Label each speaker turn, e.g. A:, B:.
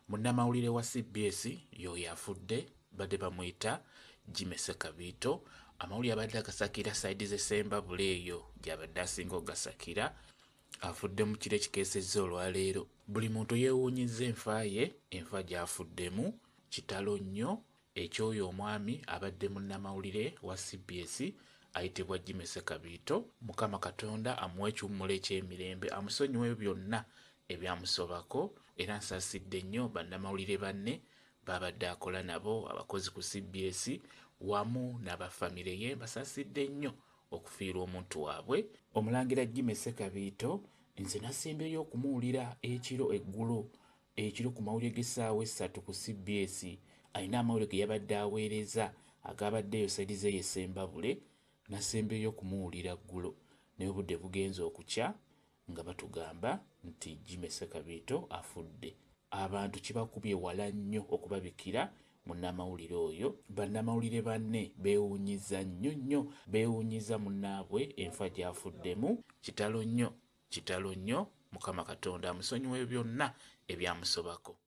A: Munnamawulire wa CBS y'oyo afudde, badde bamuyita Jimmy Ssekabiito. Amawulire abadde agasakira sayidi z'e Ssembabule eyo gy'abadde asinga okugasakira. Afudde mu kiro ekikeesezza olwaleero. Buli muntu yeewuunyizza enfa ye, enfa gy'afuddemu. Kitalo nnyo eky'oyo omwami abadde munnamawulire wa CBS ayitibwa Jimmy Ssekabiito. Mukama Katonda amuwe ekiwummulo eky'emirembe, amusonyiwe byonna ebyamusobako. Era nsaasidde nnyo bannamawulire banne babadde akola nabo, abakozi ku CBS wamu n'abafamire ye, mbasaasidde nnyo okufiirwa omuntu waabwe. Omulangira Jimmy Ssekabiito nze nasembyeyo okumuwulira ekiro eggulo, ekiro ku mawulire g'essaawa 3 ku CBS. Alina amawulire ge yabadde aweereza agabaddeeyo sayidi ze ye Ssembabule. Nasembyeyo okumuwulira ggulo, naye obudde bugenze okukya nga batugamba nti Jimmy Ssekabiito afudde. Abantu kibakubye wala nnyo okubabikira munnamawulire oyo. Bannamawulire banne beewuunyiza nnyo nnyo, beewuunyiza munnaabwe enfa gy'afuddemu. Kitalo nnyo, kitalo nnyo. Mukama Katonda amusonyiwe byonna ebyamusobako.